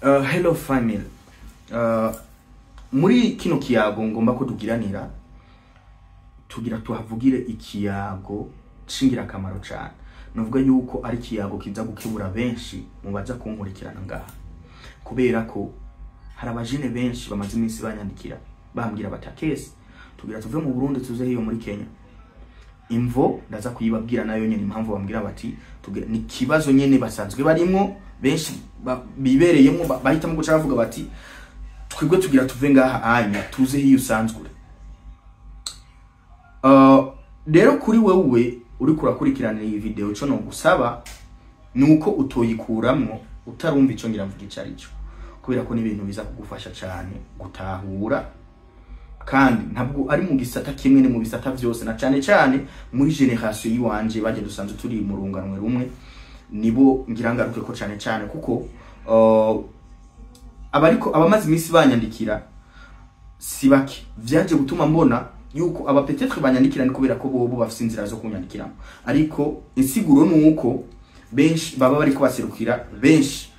Hello family. Muri kino kiyago ngomba ko tugiranira, tugira tuhavugire ikiyago c'ingirakamaro cane. Novuga yuko ari ikiyago kiza gukebura benshi mu baza kunkurikirana ngaha, kubera ko hari abajene benshi bamaze iminsi banyandikira bambwira bati: "Akesi, tugira tuve mu Burundi tuze hiyo muri Kenya." Imvo ndaza kuyibabwira nayo nyene, impamvu bambwira bati tugira, ni kibazo nyene basanzwe barimwo benshi bibereyemwo, bahitamo guca bavuga bati: "Twebwe tugira tuve ngaha anya tuze hiyo usanzwe uri." Rero kuri wewe uriko urakurikirana iyi video, ico nogusaba nuko utoyikuramwo utarumva ico ngira mvuga ico arico, kubera ko n'ibintu biza kugufasha cane gutahura, kandi ntabwo ari mu gisata kimwe, ni mu bisata vyose, na cane cane muri génération yiwanje baje dusanzwe turi mu runganwe rumwe, nibo ngira ngaruke ko cane cane, kuko abariko abamaze iminsi banyandikira si bake. Vyaje gutuma mbona yuko aba peut-être banyandikira ni kubera ko bobo bafise inzira zo kunyandikiramo, ariko insiguro nuko benshi baba bariko baserukira benshi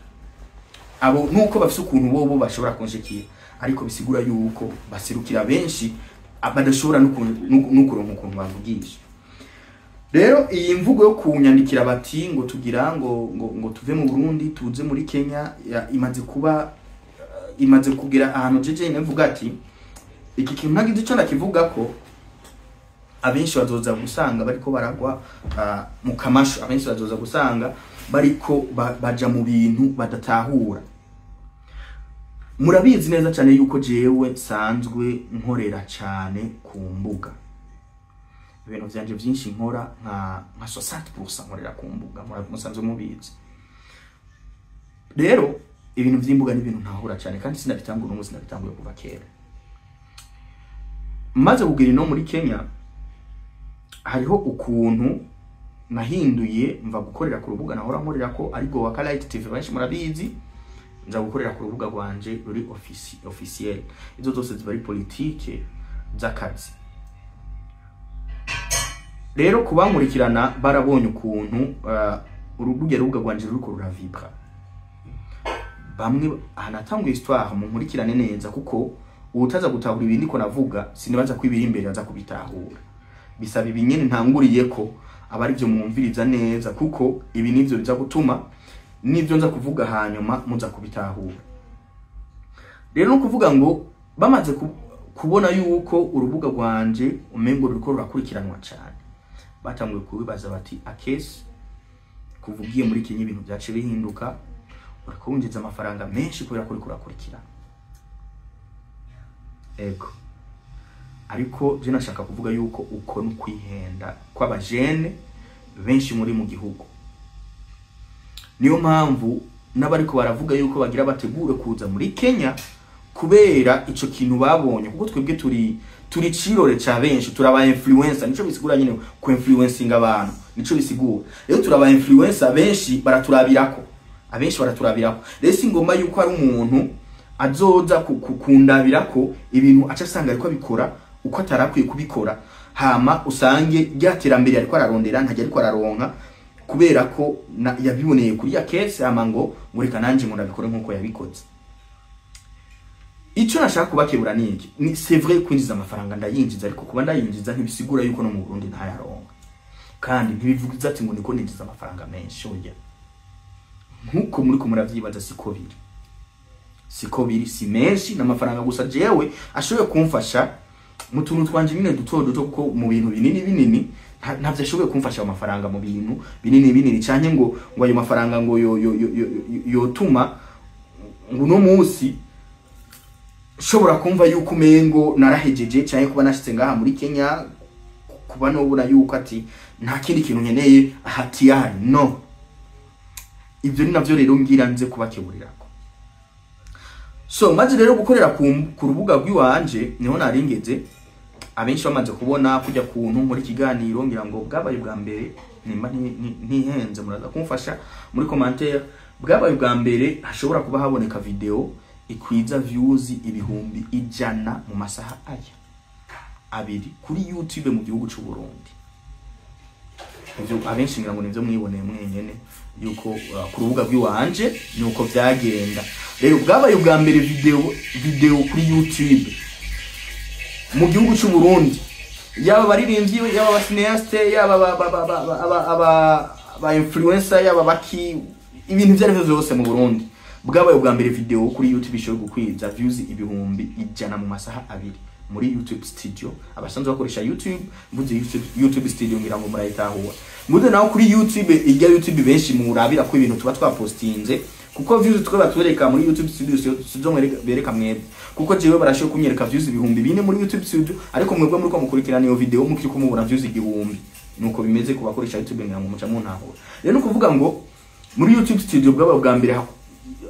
abo, nuko bafise ukuntu bobo bashobora kunshikira, ariko bisigura yuko baserukira benshi badashobora no kuronka ukuntu bavugisha. Rero iyi mvugo yo kunyandikira bati ngo tugira ngo tuve mu Burundi tuze muri Kenya imaze kuba, imaze kugera ahantu jeje mvuga ati iki kintu ntagize ico ndakivuga ko abenshi bazoza gusanga bariko baragwa mu kamasho, abenshi bazoza gusanga bariko baja mu bintu badatahura. Murabizi neza cyane yuko jewe nsanzwe nkorera cyane ku mbuga, ibintu vyanje vyinshi nkora nka 60% nkorera ku mbuga, musanzwe mubizi. Rero ibintu vy'imbuga ni ibintu ntahura cyane, kandi sinabitangura ubu, sinabitanguye kuva kera. Maze kugera ino muri Kenya, hariho ukuntu nahinduye, mva gukorera ku rubuga nahora nkorera ko, ariko wa Light TV benshi murabizi, nza gukorera ku rubuga rwanje ruri officiel. Izo zose ziba ari politike z'akazi. Rero kubankurikirana barabonye ukuntu urubuga rubuga rwanje ruriko ruravibra. Bamwe ahanatanguye histoire, munkurikirane neza, kuko uwutaza gutahura ibindi ko navuga, sinibaza ko ibiri imbere aza kubitahura. Bisaba ibi nyene ntanguriye ko aba ari byo mwumviriza neza, kuko ibi nivyo biza gutuma nivyo nza kuvuga hanyuma muza kubitahura. Rero no kuvuga ngo bamaze kubona yuko urubuga rwanje umengo ruriko rurakurikiranwa cyane, batanguye kubibaza bati: "Akesi, kuva ugiye muri Kenya ibintu byace bihinduka, uriko winjiza amafaranga menshi kubera ko uriko urakurikirana." Ego, ariko je nashaka kuvuga yuko uko no kwihenda kw'abajene benshi muri mu gihugu. Niyo mpamvu n'abariko baravuga yuko bagira bategure kuza muri Kenya kubera ico kintu babonye, kuko twebwe turi cirore ca benshi, turaba influencer. Nico bisigura nyine ku influencing abantu, nico bisigura. Rero turaba influencer, benshi baraturabirako, abenshi baraturabirako. Rero si ngomba yuko ari umuntu azoza kundabirako ibintu aca asanga ariko abikora uko atarakwiye kubikora, hama usange rya terambere ariko ararondera ntajya ariko araronka, kubera ko yabiboneye kuri ya case, hama ngo reka nanje ngo ndabikore nkuko yabikoze. Icyo nashaka kubakebura ni iki: ni c'est vrai, kwinjiza amafaranga ndayinjiza, ariko kuba ndayinjiza ntibisigura yuko no mu Burundi ntayaronka, kandi ntibivuga ati ngo niko ninjiza amafaranga menshi. Oya, nkuko muri ko muravyibaza siko biri, siko biri, si menshi. N'amafaranga gusa jewe ashoboye kumfasha mu tuntu twanje nyine duto duto, kuko mu bintu binini binini ntavyo ashoboye kumfasha ayo mafaranga, mu bintu binini binini, canke ngo ayo mafaranga ngo yo yo yo yotuma ngo uno munsi nshobora kumva yuko umengo narahejeje, canke kuba nashitse ngaha muri Kenya kuba nobona yuko ati nta kindi kintu nkeneye hatiyari no. Ibyo ni navyo rero ngira nze kubakeburirako. So maze rero gukorera ku rubuga rw'iwanje, niho naringeze. Abenshi bamaze kubona kujya kuntu nkora ikiganiro, ngira ngo bwabaye bwa mbere, nimba ntihenze muraza kumfasha muri commentaire, bwabaye bwa mbere hashobora kuba haboneka video ikwiza views 100,000 mu masaha aya 2 kuri YouTube mu gihugu c'u Burundi. Ivyo abenshi ngira ngo nivyo mwiboneye mwenyene yuko ku rubuga rw'iwanje nuko vyagenda. Rero bwabaye ubwa mbere video kuri YouTube mu gihugu cy'u Burundi, yaba abaririmbyi, yaba aba cinéaste, yaba aba influencer, yaba baki, ibintu ibyo ari byo byose mu Burundi, bwabaye ubwa mbere video kuri YouTube ishobora gukwiza views 100,000 mu masaha 2 muri YouTube Studio. Abasanzwe bakoresha YouTube, mvuze YouTube Studio ngira ngo murayitahura. Mvuze naho kuri YouTube, ijya YouTube benshi murabira ko ibintu tuba twapostinze, kuko views twe batwereka muri YouTube Studio sizo bereka mwebwe, kuko jewe barashoboye kunyereka views 4000 muri YouTube Studio, ariko mwebwe muri ko mukurikirana iyo video mukiri ko mubona views 1000. Nuko bimeze ku bakoresha YouTube, ngira ngo muca muntahura. Rero no kuvuga ngo muri YouTube Studio bwaba bwa mbere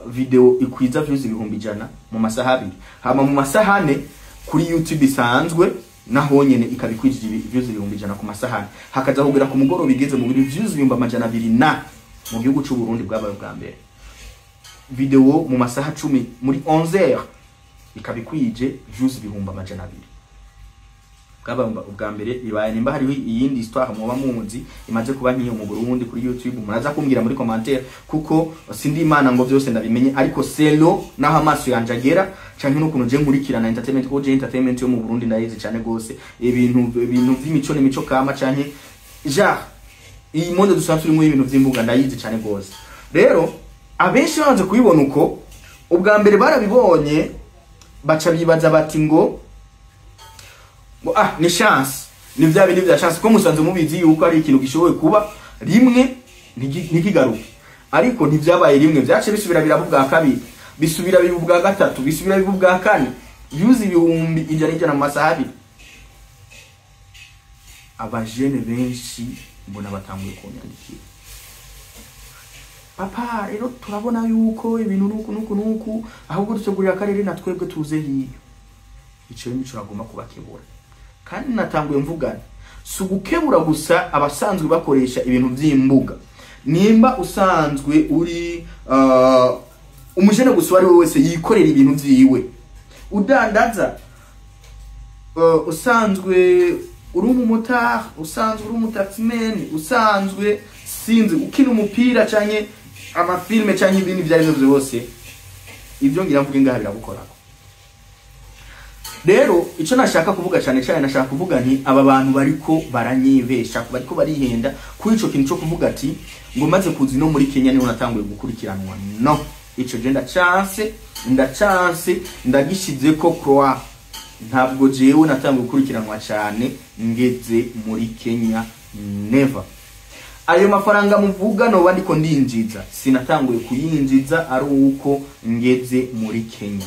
video ikwiza views 100,000 mu masaha 2, hama mu masaha 4 kuri YouTube isanzwe naho nyene ikabikwijije views 100,000 ku masaha 4, hakaza kugera ku mugoroba igeze mu views 200,000 na mu gihugu cy'u Burundi. Bwabaye bwa mbere video mu masaha 10, muri 11h, ikabikwije views 200,000. Bwaba ubwa mbere bibaye. Nimba hariho iyindi histoire muba muzi imaze kuba nk'iyo mu Burundi kuri YouTube, muraza kumbwira muri commentaire, kuko sindi Imana ngo byose ndabimenye, ariko selon naho amaso yanje agera canke n'ukuntu je nkurikirana entertainment, ko je entertainment yo mu Burundi ndayizi cyane gose, ibintu vy'imico n'imico kama canke genre iyi monde dusanzwe turimo, ibintu vy'imbuga ndayizi cyane gose. Rero abenshi banze kubibona uko ubwa mbere barabibonye, baca bibaza bati ngo ah, ni chance, ni vya bindi vya chance, ko musanze mubizi yuko ari ikintu gishoboye kuba rimwe ntikigaruke. Ariko ntivyabaye rimwe, vyace bisubira biraba ubwa kabiri, bisubira biba ubwa gatatu, bisubira biba ubwa kane, views 100,000 mu masaha 2. Abajene benshi mbona batanguye kunyandikira: "Papa, rero turabona yuko ibintu nuku nuku nuku, ahubwo dutegurira akarere na twebwe tuze hiyo." Ico nico nagomba kubakebura, kandi natanguye mvugana, si ugukebura gusa abasanzwe bakoresha ibintu vy'imbuga. Nimba usanzwe uri umujene gusa, uwo ari we wese yikorera ibintu vyiwe, udandaza, usanzwe uri umumotari, usanzwe uri umu taximan, usanzwe sinzi ukina umupira canke amafilme canke ibindi ivyo arivyo vyose, ivyo ngira mvuge ngaha biragukorako. Rero ico nashaka kuvuga cyane cyane, nashaka kuvuga nti aba bantu bariko baranyibesha, bariko barihenda kuri ico kintu cyo kuvuga ati ngo maze kuza no muri Kenya niho natanguye gukurikiranwa. No, ico je ndacanse, ndacanse, ndagishize ko croix. Ntabwo jewe natanguye gukurikiranwa cyane ngeze muri Kenya, never. Ayo mafaranga muvuga no ndiko ndinjiza, sinatanguye kuyinjiza ari uko ngeze muri Kenya.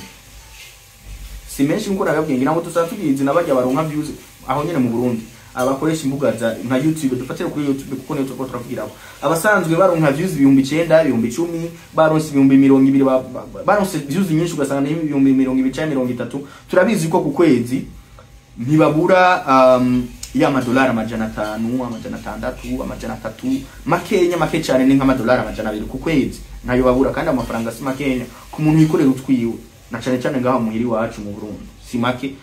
Si menshi nkuko nababwiye, ngira ngo tusanzwe tubizi n'abajya baronka views aho nyene mu Burundi, abakoresha imbuga za nka YouTube, dufatire kuri YouTube kuko niyo turiko turavugiraho, abasanzwe baronka views 9000, 10,000, baronse 20,000, baronse views nyinshi ugasanga ni 20,000 canke 30. Turabizi ko ku kwezi ntibabura ya madolari 500, 600, 300, makenya make cyane ni nk'amadolari 200 ku kwezi, ntayo babura. Kandi amafaranga si makenya ku muntu yikorera utwiwe, na cyane cyane ngaho muhiri wacu mu Burundi, si make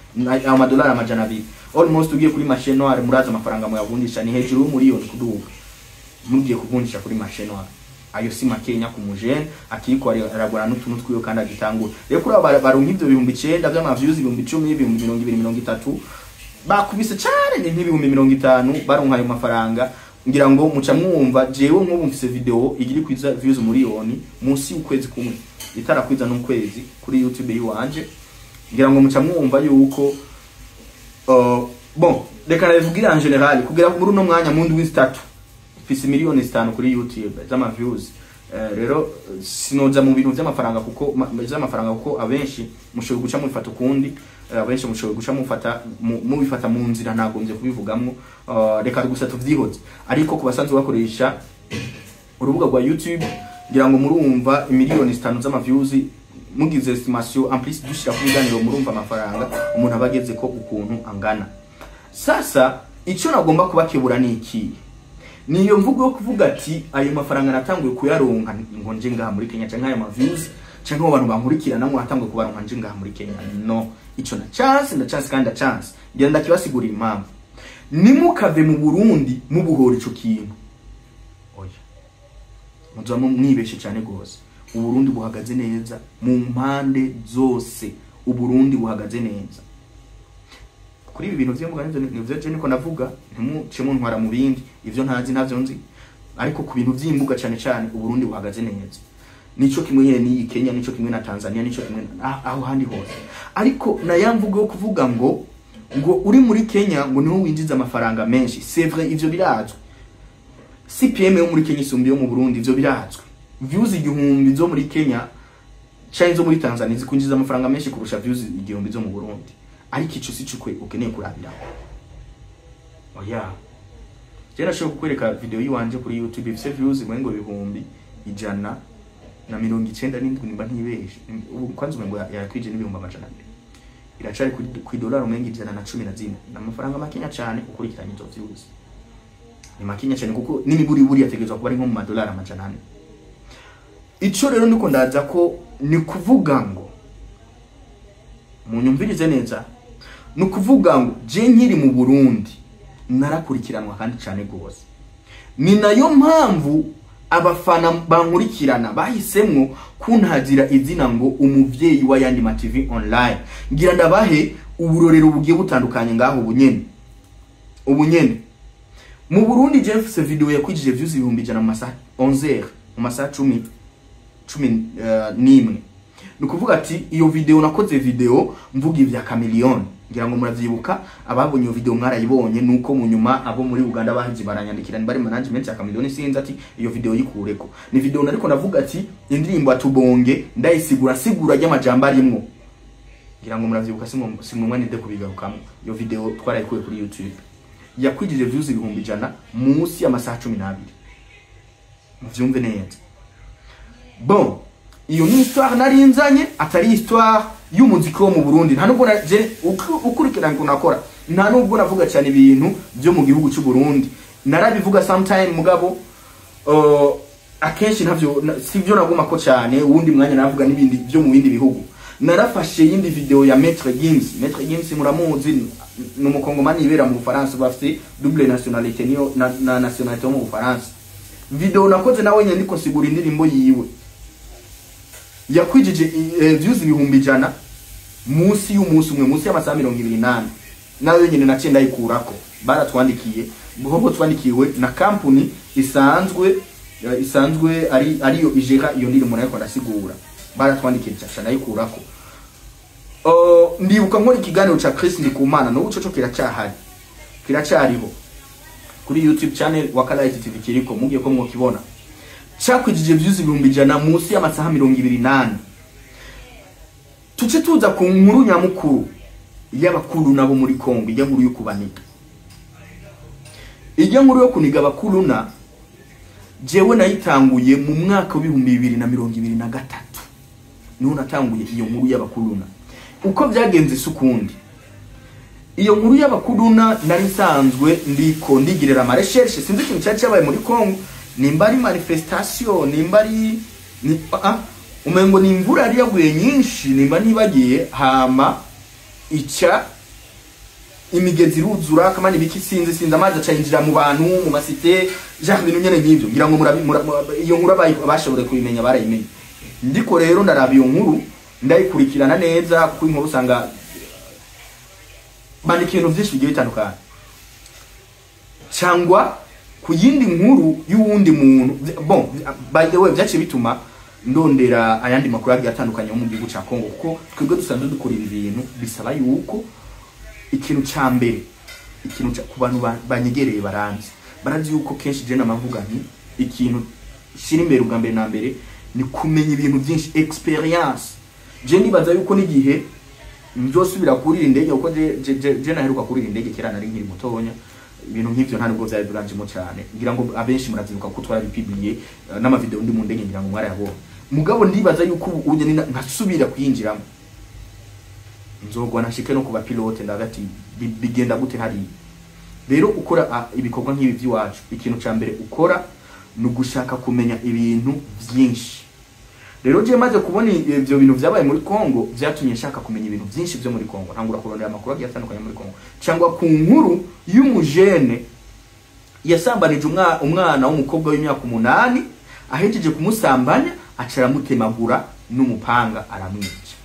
amadolari 200. Almost ugiye kuri marché noir, muraza amafaranga muyavunjisha ni hejuru y'umuriyoni kuduga mugiye kuvunjisha kuri marché noir. Ayo si makenya ku mujene akiriko aragura n'utuntu twiwe kandi agitangura. Rero kuri aba baronka ivyo 9000 vy'ama views, 10,000, 20,000, 30,000, bakubise cyane ni nk'ibihumbi 50 baronka ayo mafaranga, ngira ngo muca mwumva. Jewe nk'ubu mfise video igira kwiza views 1,000,000 munsi y'ukwezi kumwe, itarakwiza n'ukwezi kuri YouTube yiwanje. Ngira ngo muca mwumva yuko bon, reka nabivugira en général, kugera muri uno mwanya, mu ndwi 3, mfise 5 miliyoni kuri YouTube z'ama views. Rero sinoza mu bintu vy'amafaranga kuko vy'amafaranga, kuko abenshi mushoboye guca mubifata ukundi, abenshi mushoboye guca mufata mubifata mu nzira ntagombye kubivugamwo. Reka gusa tuvyihoze. Ariko ku basanzwe bakoresha urubuga rwa YouTube, ngira ngo murumva 5 miliyoni z'ama views mugize estimation, en plus dushira ku biganiro, murumva amafaranga umuntu aba ageze ko ukuntu angana. Sasa icyo nagomba kubakebura ni iki? Niyo mvugo yo kuvuga ati ayo mafaranga natanguye kuyaronka ngo nje ngaha muri Kenya, canke ayo ma views canke abo bantu bankurikirana ngo natanguye kubaronka nje ngaha muri Kenya. No, ico na chance na chance kandi na chance, ngira ndakibasigurira impamvu. Nimukave mu Burundi mubuhora ico kintu, oya, muzoba mwibeshe cyane gose. Uburundi buhagaze neza mu mpande zose. Uburundi buhagaze neza kuri ibi bintu vy'imbuga, nivyo je niko navuga, ntimuce muntwara mu bindi, ivyo ntazi ntavyo nzi. Ariko ku bintu vy'imbuga cane cane, Uburundi buhagaze neza. Nico kimwe nyene n'iyi Kenya, nico kimwe na Tanzania, nico kimwe aho handi hose. Ariko na ya mvugo yo kuvuga ngo uri muri Kenya ngo niho winjiza amafaranga menshi, c'est vrai, ivyo birazwi. CPM yo muri Kenya isumba yo mu Burundi, ivyo birazwi. Views 1000 zo muri Kenya canke zo muri Tanzania zikwinjiza amafaranga menshi kurusha views 1000 zo mu Burundi. Ariko ico si cyo ukeneye kurabiraho, oya. Je nashobora kukwereka video yiwanje kuri YouTube ifise views ngo 197,000, nimba ntibeshe. Ubu kwanza umengo yakwije n'200,000, iracari ku idolari umengo 114. Ni amafaranga makenya cane ukurikiranye izo views, ni makenya cane, kuko n'imiburiburi yategerezwa kuba ari nko mu madolari 400. Ico rero niko ndaza ko ni kuvuga ngo munyumvirize neza, ni ukuvuga ngo je nkiri mu Burundi narakurikiranwa kandi cane gose. Ni nayo mpamvu abafana bankurikirana bahisemwo kuntagira izina ngo umuvyeyi w'ayandi ma TV online. Ngira ndabahe uburorero bugiye butandukanye ngaho ubunyene mu Burundi. Je mfise video yakwijije views 100,000 mu masaha 11h, mu masaha 10, 11. Ni ukuvuga ati iyo video nakoze video mvuga ivya Chameleone, ngira ngo muravyibuka. Ababonye iyo video mwarayibonye. Nuko mu nyuma abo muri Uganda bahije baranyandikira, bari management ya Chameleone sinzi, ati iyo video yikureko. Ni video nariko ndavuga ati indirimbo atubonge, ndayisigura sigura ry'amajambo arimwo, ngira ngo muravyibuka. Simwe nide kubigarukamo. Iyo video twarayikuye kuri YouTube, yakwijije views 100,000 munsi y'amasaha 12. Muvyumve neza. Bon, iyo ni histoire nari nzanye, atari histoire y'umuziki wo mu Burundi. Nta nubwo je ukurikirana ngo nakora, nta nubwo navuga cyane ibintu byo mu gihugu cy'u Burundi. Narabivuga sometime, mugabo akenshi ntavyo sivyo naguma ko cyane. Uwundi mwanya navuga n'ibindi byo mu bindi bihugu. Narafashe yindi video ya Maître Gims. Maître Gims muramuzi, ni umukongomani yibera mu Bufaransa, bafite double nationalité, niyo na nationalité yo mu Bufaransa. Video nakoze nawe nyine ndiko sigura indirimbo yiwe yakwijije views 100,000 munsi y'umunsi umwe, munsi y'amasaha 24. Nayo nyine naciye ndayikurako. Baratwandikiye, bobo twandikiwe na company isanzwe ari ariyo ijera iyo ndirimbo nayo ndasigura. Baratwandikiye, cyasha ndayikurako. Ndibuka nkora ikiganiro ca Chris Ndikumana, n'ubu coco kiracyahari, kiracyariho kuri YouTube channel Wakalight TV, kiriko mugiye ko mwokibona. Cakwijije views 100,000 munsi y'amasaha 24. Tuce tuza ku nkuru nyamukuru y'abakuru nabo muri Kongo, ijya nkuru yo kubaniga, ijya nkuru yo kuniga abakuru. Na jewe nayitanguye mu mwaka w'2023, niho natanguye iyo nkuru y'abakuruna. Uko byagenze si ukundi, iyo nkuru y'abakuruna nari nsanzwe ndiko ndigirira ama recherche. Sinzi ikintu cyari cyabaye muri Kongo, nimba ari manifestation, nimba ari ni umengo ni imvura yari yaguye nyinshi, nimba ntibagiye, hama ica imigezi iruzura kamani biki, sinzi, amazi aca yinjira mu bantu, mu ma cité, genre ibintu nyene nk'ivyo. Ngira ngo iyo nkuru abashoboye kubimenya barayimenye. Ndiko rero ndaraba iyo nkuru, ndayikurikirana neza, kuko inkuru usanga bandika ibintu vyinshi bigiye bitandukanye, cyangwa ku yindi nkuru y'uwundi muntu. Bon, by the way, byaciye bituma ndondera ayandi makuru agiye atandukanye yo mu gihugu ca Kongo, kuko twebwe dusanzwe dukora ibi bintu bisaba yuko ikintu ca mbere, ikintu ku bantu banyegereye baranzi, barazi yuko kenshi je namavuga nti ikintu shira imbere ubwa mbere na mbere ni kumenya ibintu byinshi, experience. Je nibaza yuko n'igihe nzosubira kurira indege, kuko je naheruka kurira indege kera nari nkiri mutonya, ibintu nk'ivyo nta nubwo vyari biranjemo cyane. Ngira ngo abenshi muravyibuka kuko twarabipubliye n'amavideo ndi mu ndege, ngira ngo mwarayabonye. Mugabo ndibaza yuko ubu unye nkasubira kuyinjiramo nzogwa nashike no kuba pilote, ndaga ati bigenda gute hariya. Rero ukora ibikorwa nk'ibi by'iwacu, ikintu ca mbere ukora ni ugushaka kumenya ibintu byinshi. Rero je maze kubona ivyo bintu vyabaye muri Kongo, vyatumye nshaka kumenya ibintu byinshi byo muri Kongo, ntangura kurondera amakuru agiye atandukanye muri Kongo, cyangwa ku nkuru y'umujene yasambanije umwana w'umukobwa w'imyaka 8, ahejeje kumusambanya. aca aramutemagura n'umupanga aramwica.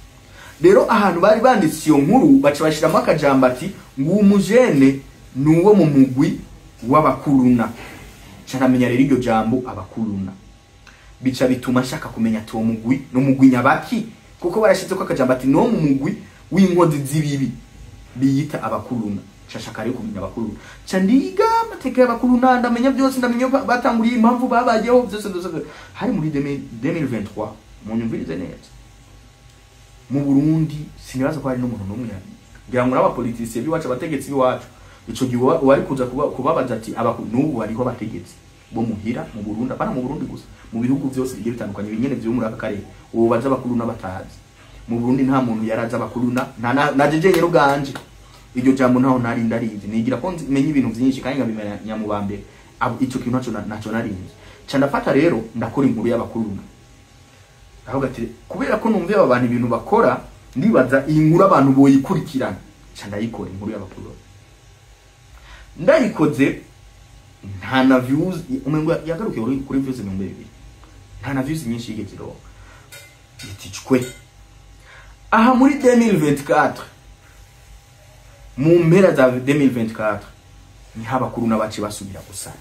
Rero ahantu bari banditse iyo nkuru baca bashiramo akajambo ati ngo uwo mujene ni uwo mu mugwi w'abakuruna. Ca ndamenya rero iryo jambo abakuruna, bica bituma nshaka kumenya ati uwo mugwi ni umugwi nyabaki, kuko barashizeko akajambo ati ni uwo mu mugwi w'inkozi z'ibibi biyita abakuruna. Nshaka rero kumenya abakuruna, ca ndiga amateka y'abakuruna, ndamenya byose, ndamenya iyo batanguriye, impamvu babayeho, byose byose byose. Hari muri 2023, munyumvirize neza. Mu Burundi sinibaza ko hari n'umuntu n'umwe ngira ngo n'abapoliticiens b'iwacu, abategetsi b'iwacu ico gihe wari kuza kubabaza ati n'ubu hariho abategetsi bo muhira mu Burundi, apana mu Burundi gusa, mu bihugu byose bigiye bitandukanye binyene vyo muri aka karere, ubu baza abakuruna batazi. Mu Burundi nta muntu yaraza abakuruna, nta na jeje nyene ubwanje iryo jambo ntaho nari ndarizi, nigira ko menye ibintu vyinshi kandi nkabimenya mu ba mbere. Ico kintu naco narinzi. Ca ndafata rero ndakora inkuru y'abakuruna, aho gati kubera ko numva aba bantu ibintu bakora, ndibaza iyi nkuru abantu boyikurikirana, ca ndayikora inkuru y'abakuruna. Ndayikoze nta na views, umengo yagarukiye kuri views 20,000, nta na views nyinshi yigeze ironka. Iticwe aha muri 2024, mu mpera za 2024 niho abakuru n'abaci basubira gusara,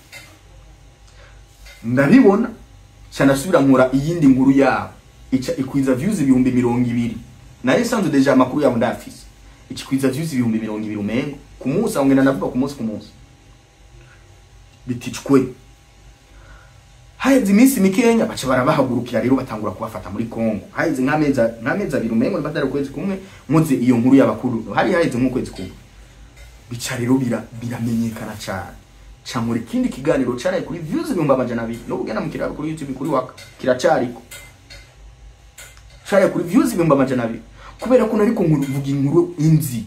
ndabibona, ca ndasubira nkora iyindi nkuru yabo, ica ikwiza views 20,000. Nayo isanzwe déjà amakuru yabo ndafise, ica ikwiza views 20,000 umengo ku munsi, aho ngenda ndavuga ku munsi ku munsi. Biticwe haheze iminsi mikenya baca barabahagurukira rero, batangura kubafata muri Kongo. Haheze nk'amezi 2 umengo niba ukwezi kumwe nkoze iyo nkuru y'abakuru, hari haheze nk'ukwezi kumwe, bica rero biramenyekana cyane. Ca nkora ikindi kiganiro caraye kuri views 200,000, n'ubu ugenda mu kiraro kuri YouTube kuri Waka kiracariko, caraye kuri views 200,000, kubera ko nariko mvuga inkuru inzi.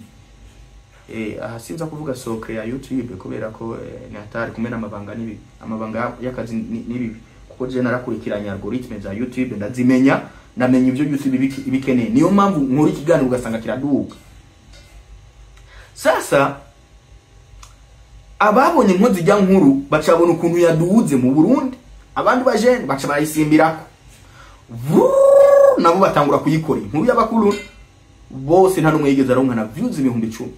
Aha sinza kuvuga soke ya YouTube kubera ko ni hatari kumena amabanga n'ibi, amabanga y'akazi n'ibibi, kuko je narakurikiranye algorithme za YouTube ndazimenya, ndamenya ibyo YouTube ibikeneye, niyo mpamvu nkora ikiganiro ugasanga kiraduka. Sasa ababonye inkozi ijya nkuru bacabona ukuntu yaduze mu Burundi, abandi bajene baca barayisimbirako, nabo batangura kuyikora inkuru y'abakuru bose. Nta n'umwe yigeze aronka na views 10,000.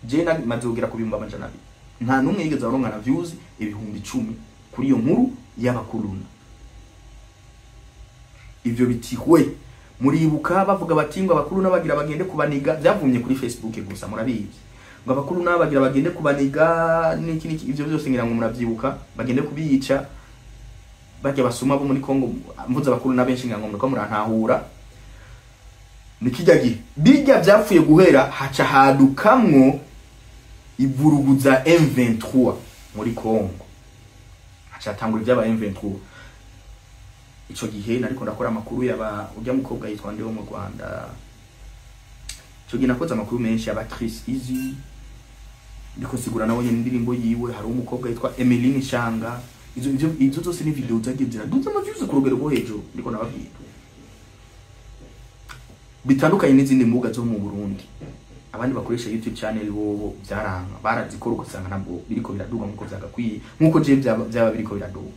Je maze kugera ku 200,000, nta n'umwe yigeze aronka na views 10,000 kuri iyo nkuru y'abakuruna. Ivyo bitihwe muribuka bavuga bati ngo abakuru n'abagira bagende kubaniga, byavumye kuri Facebook gusa murabizi, ngo abakuru n'abagira bagende kubaniga niki niki, ivyo byose ngira ngo muravyibuka, bagende kubica bajya basuma bo muri Kongo. Mvuze abakuru na benshi ngira ngo muriko murantahura. Nikijya gihe bijya byapfuye guhera, haca hadukamwo ivurugu za M23 muri Kongo, haca hatangura iby'aba M23. Ico gihe nariko ndakora amakuru yaba ujya mukobwa yitwa nde wo mu Rwanda. Ico gihe nakoze amakuru menshi yaba Chris Easy, ndiko sigura nawe nyene indirimbo yiwe, hari umukobwa yitwa Emeline Shanga. Izo zose ni video zagiye ziraduza ama views ku rugero rwo hejuru, ndiko nababwira bitandukanye n'izindi mbuga zo mu Burundi. Abandi bakoresha YouTube channel bobo byaranga barazikora, ugasanga ntabwo biriko biraduga nkuko vyagakwiye, nkuko je byaba biriko biraduga.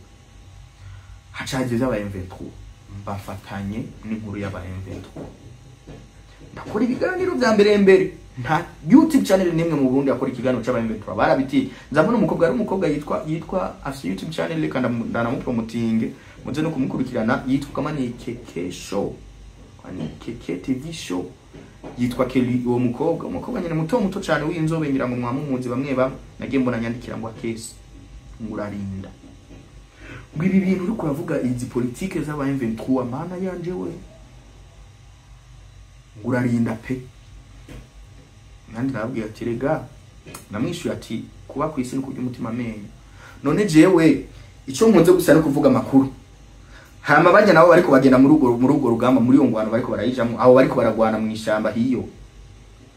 Haca haje byaba M23, mbafatanye n'inkuru y'aba M23, ndakora ibiganiro vya mbere mbere. Nta YouTube channel nimwe mu Burundi akora ikiganiro c'aba M23, barabiti. Nzabona umukobwa, ari umukobwa yitwa afise YouTube channel, reka ndanamupromotinge muze no kumukurikirana, yitwa kama ni Keke Show, ni Keke TV Show, yitwa Kelly. Uwo mukobwa, umukobwa nyene muto muto cyane w'inzobe, ngira ngo mwamumuzi bamwe bamwe. Nagiye mbona nyandikira ngo akesi ngurarinda, ngo ibi bintu uriko uravuga, izi politike z'aba M23, mana yanje we, ngurarinda pe. Nandi nababwiye ati rega, namwishuye ati kuba ku isi no kurya umutima amenyo. None jewe ico nkunze gusa no kuvuga amakuru, hama bajya nabo bariko bagenda muri urwo rugamba, muri iyo ngwano bariko barayijamwo, abo bariko baragwana mu ishamba hiyo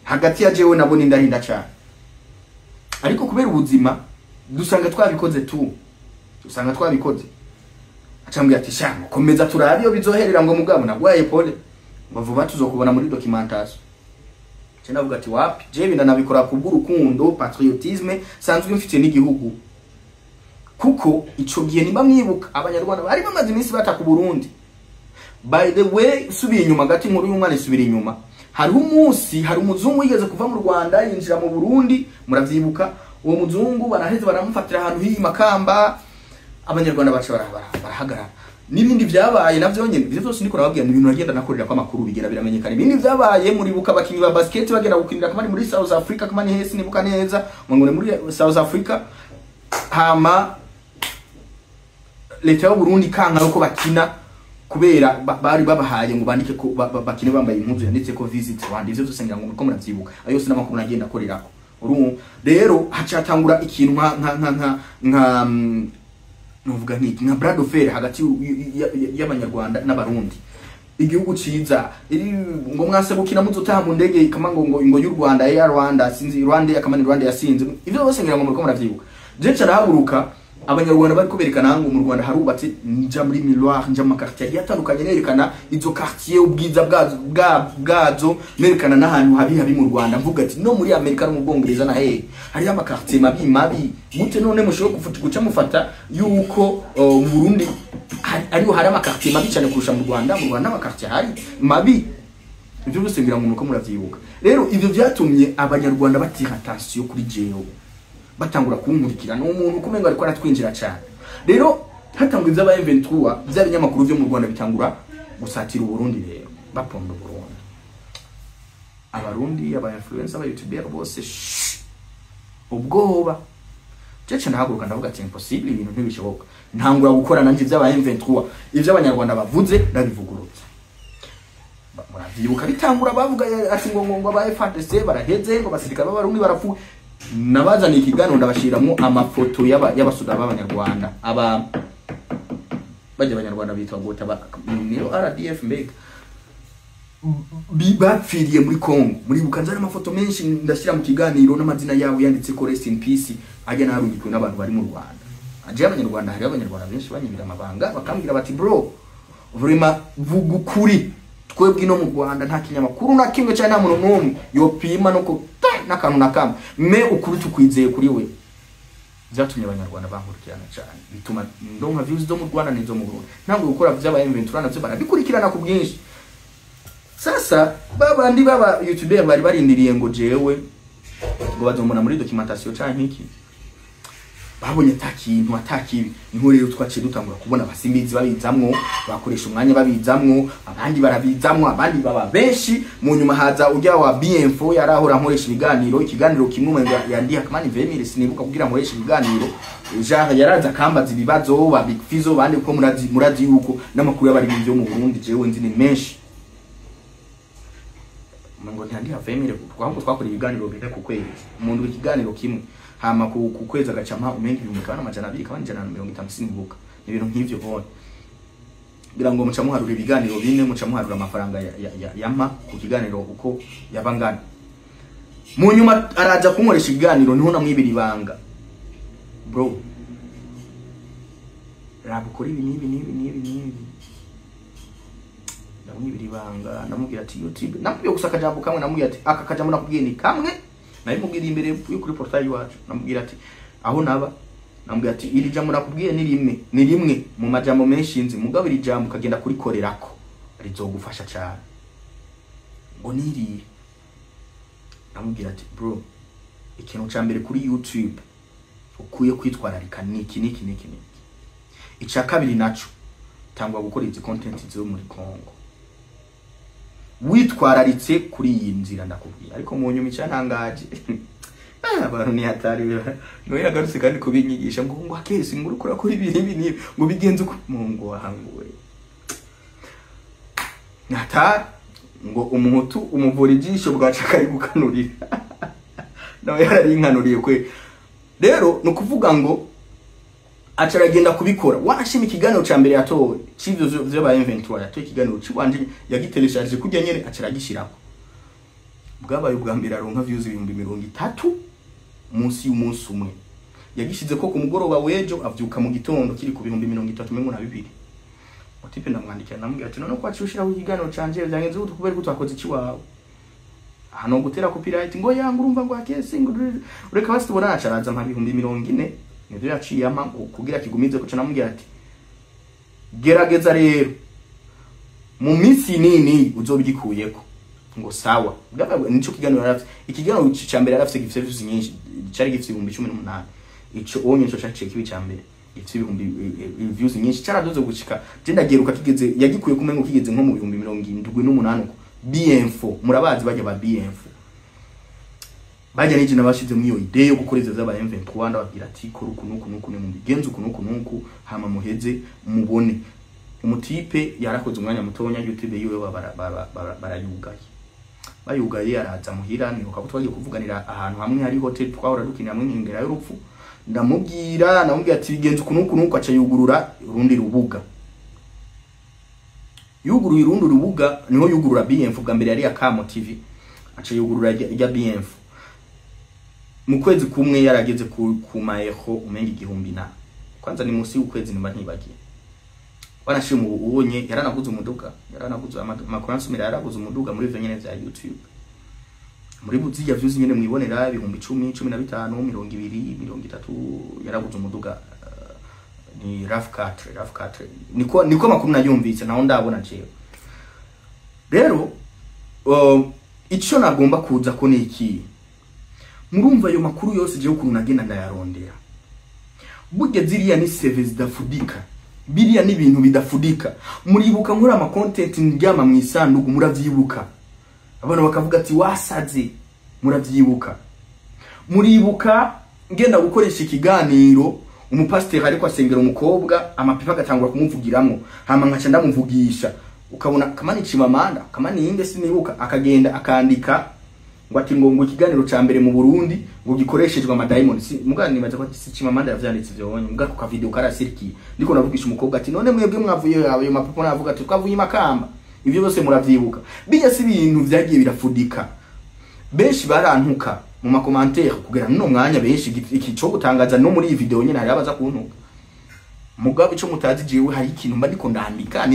hagati ya jewe nabo nindarinda cyane. Ariko kubera ubuzima dusanga twabikoze tu, dusanga twabikoze. Acambwira ati sha komeza turabe iyo bizoherera, ngo mugabo nagwaye pole, ngo vuba tuzokubona muri documentation. Je ndavuga ati wapi, je binda nabikora kubw'urukundo, patriotisme sanzwe mfite n'igihugu, kuko ico gihe nimba mwibuka abanyarwanda bari bamaze iminsi bataka Burundi. By the way, subiye inyuma gati, inkuru y'umwana isubira inyuma. Hariho umunsi hari umuzungu yigeze kuva mu Rwanda yinjira mu Burundi, muravyibuka. Uwo muzungu baraheze baramufatira ahantu hiyi Makamba, abanyarwanda baca barahagarara. N'ibindi vyabaye navyo nyene, ivyo vyose ndiko nababwira ni ibintu nagenda nakorera kwa makuru, bigera biramenyekana. Ibindi vyabaye, muribuka abakinyi ba basket bagenda gukinira kamani muri South Africa, kamani hesi nibuka neza ngo ni muri South Africa, hama leta y'u Burundi kanka yuko bakina kubera bari babahaye ngo bandike ko bakine bambaye impuzu yanditse ko "Visit Rwanda". Ivyo vyose ngira ngo muriko muravyibuka, ayo yose n'amakuru nagenda akorerako. Urumva rero hacatangura ikintu nka novuga nk'iki, nka bras de fer hagati y'abanyarwanda n'abarundi. Igihugu ciza ngo mwase gukina muzotaha mu ndege kama ngo y'u Rwanda, Air Rwanda, sinzi Rwanda kama ni Rwanda yasinze. Ivyo byose ngira ngo muriko muravyibuka. Je carahaguruka, abanyarwanda bariko berekana ngo mu Rwanda harubatse, nja muri Miroir, nja mu quartier agiye atandukanye, nerekana izo quartier ubwiza bwazo, nerekana n'ahantu habi habi mu Rwanda, mvuga ati no muri Amerika no mu Bwongereza na hehe hariho ama quartier mabi mabi. Gute none mushobora guca mufata yuko mu Burundi ariho hari ama quartier mabi cyane kurusha mu Rwanda? Mu Rwanda ama quartier hari mabi. Ibyo byose ngira ngo nuko muravyibuka. Rero ivyo vyatumye abanyarwanda batira attention kuri jewe, batangura kunkurikira, ni umuntu kumengo ariko aratwinjira cyane. Rero hatangwa ivy'aba M23, bya binyamakuru vyo mu Rwanda bitangura gusatira Uburundi, rero baponda Uburundi, abarundi, aba influencer, aba youtuber bose, shh, ubwoba. Cece ndahaguruka ndavuga ati impossible, ibintu ntibishoboka. Ntangura gukora nanje ivy'aba M23, ivyo abanyarwanda bavuze ndabivugurutsa. Muravyibuka bitangura bavuga ati ngo aba FARDC baraheze, ngo basirikare b'abarundi barapfuye. Nabazaniye ikiganiro ndabashiramwo amafoto y'abasoda b'abanyarwanda, aba bajya abanyarwanda bitwa gota niyo RDF mbega bapfiriye muri Congo. Muribuka nzana amafoto menshi ndashyira mu kiganiro n'amazina yabo yanditse ko "Rest in peace", ajya narungikiwe n'abantu bari mu Rwanda. Aje abanyarwanda, hari abanyarwanda benshi banyibira amabanga, bakambwira bati: "Bro, vraiment vuga ukuri, twebwe no mu Rwanda nta kinyamakuru na kimwe cyane, nta muntu n'umwe yopima no ko n'akantu na kamwe, me ukuri tukwizeye kuri we." Byatumye abanyarwanda bankurikirana cyane, bituma ndonka views zo mu Rwanda n'izo mu Burundi. Ntabwo gukora vy'aba M23 navyo barabikurikirana ku bwinshi. Sasa babandi baba youtuber bari barindiriye ngo jewe ngo bazombona muri documentation canke iki, babonye ata kintu atakibi. Niho rero twaciye dutangura kubona abasimbizi babizamwo, bakoresha umwanya babizamwo, abandi barabizamwo, abandi baba benshi. Mu nyuma haza ujya wa BM4 yarahora nkoresha ibiganiro, ikiganiro kimwe umenga yandiha kamani 20,000, sinibuka, kugira nkoresha ibiganiro. Genre yaraza akambaza ibibazo ba Big Fizzo bandi, ko murazi yuko n'amakuru y'abaririmbyi yo mu Burundi jewe nzi ni menshi. Ngo ntiyandiha 20,000, ahubwo twakora ibiganiro bine ku kwezi, umuntu ikiganiro kimwe, hama ku kwezi agacampa umenga 2,200 kabani 150, sinibuka, ni ibintu nk'ivyo bone. Kugira ngo muca muharura ibiganiro bine, muca muharura amafaranga yampa ku kiganiro uko yaba ngana. Mu nyuma araza kunkoresha ikiganiro, niho namwibira ibanga: "Bro, raba ukora ibi n'ibi n'ibi n'ibi n'ibi." Ndamwibira ibanga, ndamubwira ati YouTube, namubwiye gusa akajambo kamwe, namubwira ati aka kajambo nakubwiye ni kamwe. Nabimubwira imbere yo kuri portail iwacu, namubwira ati aho naba, namubwira ati iri jambo nakubwiye ni rimwe, ni rimwe mu majambo menshi nzi, mugabo iri jambo ukagenda kurikorerako rizogufasha cyane. Ngo niriye? Namubwira ati: "Bro, ikintu ca mbere kuri YouTube ukwiye kwitwararika niki niki niki niki. Ica kabiri naco, tangwa gukora izi content zo muri Congo witwararitse kuri iyi nzira ndakubwira." Ariko mu nyuma icyantangaje, abantu ni hatari, niwe yagarutse kandi kubinyigisha ngo akesi ngo uriko urakora ibi n'ibi n'ibi, ngo bigenze uko. Mungu wangu, ni hatari. Ngo umuhutu umuvura ijisho bwaca akarigukanurira, nawe yararinkanuriye kwe. Rero ni ukuvuga ngo aca aragenda kubikora. Washima ikiganiro ca mbere yatowe c'ivyo vy'aba M23, yatoye ikiganiro ciwanje, yagitereshaje kurya nyene, aca aragishirako. Bwabaye ubwa mbere aronka views 30,000 munsi y'umunsi umwe. Yagishize ko ku mugoroba w'ejo, avyuka mu gitondo kiri ku 32,000. Mutipe ndamwandikira, namubwira ati: "None ko waciye ushiraho ikiganiro canje, vyagenze gute? Kubera ko twakoze ikiwawe hano gutera copyright." Ngo yanga, urumva ngo akese ngo ureka basi tubona. Acaraza mpa 40,000, nivyo yaciye ampa ngo kugira kigumize ko. Namubwira ati: "Gerageza rero Mu minsi nini uzobigikuyeko ngo sawa. Nico kiganiro yarafise, ikiganiro ca mbere yarafise gifise views nyinshi, cari gifise 18,000. Ico onye nico caciye kibi ca mbere gifise ibihumbi views nyinshi, caraduze gushika je ndageruka kigeze yagikuye kumengo kigeze nko mu 78,000 uko. BM4 murabazi bajya ba BM4 bajya nije nabashize mu iyo idée yo gukora ivyo vy'aba M23, ndababwira ati kora uku nuku nuku, mu bigenze uku nuku nuku, hama muheze mubone. Umutipe yarakoze umwanya mutonya, YouTube yiwe barayugaye, bayugaye araza muhira. Nibuka ko twagiye kuvuganira ahantu hamwe hari hotel twahora dukinira hamwe nkengera y'urupfu, ndamubwira ati bigenze uku nuku nuku, aca yugurura urundi rubuga. Yuguruye urundi rubuga niho yugurura BM4, bwa mbere yari Akamo TV, aca yugurura ijya BM4. Mu kwezi kumwe yarageze ku maeho umenga 1000 na kwanza ni musi ukwezi nimba ntibagiye. Wanashima ubonye yaranaguze umuduga, yaranaguze amakuru yaraguze umuduga muri ivyo nyene vya YouTube. Muri buziya views nyene mwibonera 10,000, 15, 20, 30, yaraguze umuduga ni RAV4, RAV4. Niko makuru nayumvise naho ndabona jewe. Rero ico nagomba kuza ko niki, murumva ayo makuru yose jewe ukuntu nagenda ndayarondera. Burya ziriya ni CV zidafudika, biriya ni ibintu bidafudika. Muribuka nkora ama content ndyama mu isanduku, muravyibuka. Abantu bakavuga ati wasaze, muravyibuka. Muribuka ngenda gukoresha ikiganiro umupasiteri ariko asengera umukobwa, amapipa agatangura kumuvugiramo, hama nkaca ndamuvugisha, ukabona kamani Chimamanda kamani inde sinibuka, akagenda akandika ngo ati ngo ikiganiro ca mbere mu Burundi ngo gikoreshejwe ama diamond. Si mugani nibaza ko si Chimamanda yavyanditse ivyo wonye, muga ku video karasirikiye ndiko navugisha umukobwa ati none mwebwe mwavuye ayo mapipa, navuga ati twavuye Makamba. Ivyo byose muravyibuka. Bijya si ibintu vyagiye birafudika. Benshi barantuka mu makomantere kugera no mwanya, benshi iki cyo gutangaza no muri iyi video nyene hari abaza kuntuka. Mugabo ico mutazi jewe hari ikintu mba ndiko ndandika,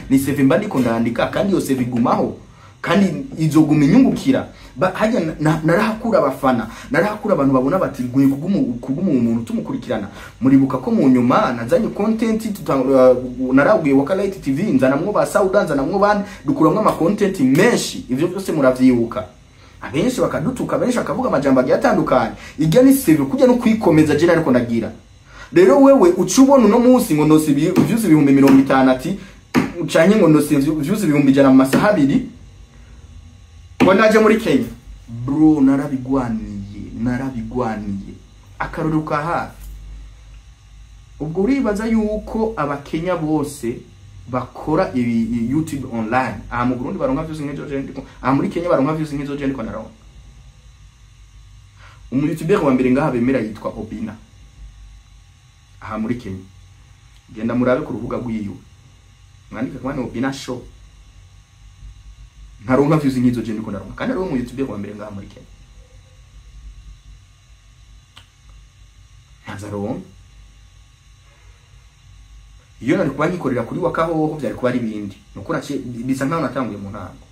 ni CV mba ndiko ndandika, kandi iyo CV igumaho, kandi izoguma inyungukira. Hajya narahakura abafana, narahakura abantu babona bati guye kuguma umuntu tumukurikirana. Muribuka ko mu nyuma nazanye content narabwiye Wakalite TV, nzanamwo ba Sauda, nzanamwo bandi, dukuramwo ama content menshi. Ivyo byose muravyibuka. Abenshi bakadutuka, abenshi bakavuga amajambo agiye atandukanye. Irya ni CV kujya no kwikomeza je ariko ndagira. Rero wewe ucubona uno munsi ngo nose views 50,000 ati ucanye ngo nose views 100,000 mu masaha abiri ngo naje muri Kenya. Bro, narabigwaniye akarorero ka hafi. Ubwo uribaza yuko abakenya bose bakora ibi YouTube online aha mu Burundi baronka views nk'izo je ndiko, aha muri Kenya baronka views nk'izo je ndiko naronka. Umu YouTuber wa mbere ngaha bemera yitwa Obina aha muri Kenya, genda murabe ku rubuga rwiwe mwandika kwa Obina Show, ntaronka views nk'izo je ndiko naronka, kandi ari umu YouTuber wa mbere ngaha muri Kenya. Ntazaronka. Iyo nari kuba nkikorera kuri Wakahoho byari kuba ari bindi, nuko naciye bisa nkaho natanguye mu ntango.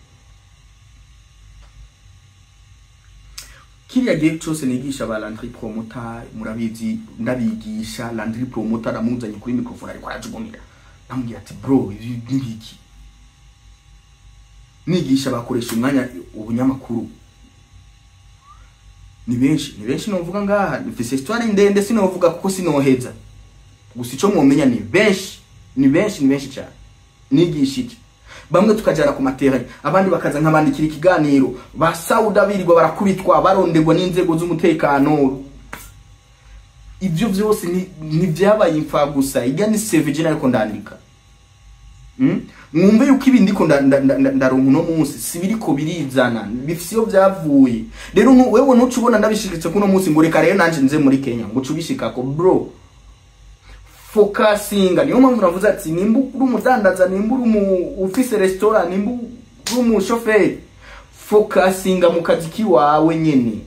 Kiriya gihe cyose nigisha ba Landry Promoter, murabizi ndabigisha. Landry Promoter namuzanye kuri microphone ariko arajugumira, namubwira ati bro ibi nibiki. Nigisha bakoresha umwanya ubunyamakuru ni benshi novuga ngaha, mfise histoire ndende sinovuga kuko sinoheza. Gusa ico mwomenya ni benshi, ni benshi, ni benshi cyane. Nigishije bamwe tukajana ku materrain, abandi bakaza nk'abandikira ikiganiro, ba Sauda birirwa barakubitwa barondegwa n'inzego z'umutekano. Ivyo vyose ni vyabaye imfa gusa. Irya ni CV je nariko ndandika. Mwumve yuko ibi ndiko ndaronka uno munsi si biriko birizana, bifise iyo vyavuye. Rero wewe ntucubona ndabishiritse kuno munsi ngo reka rero nanje nze muri Kenya ngo cubishikako bro. Focusinga. Niyo mpamvu navuze ati nimba uri umudandaza, nimba uri ufise restaurant, nimba uri umushoferi, focusinga mu kazi kiwawe nyene.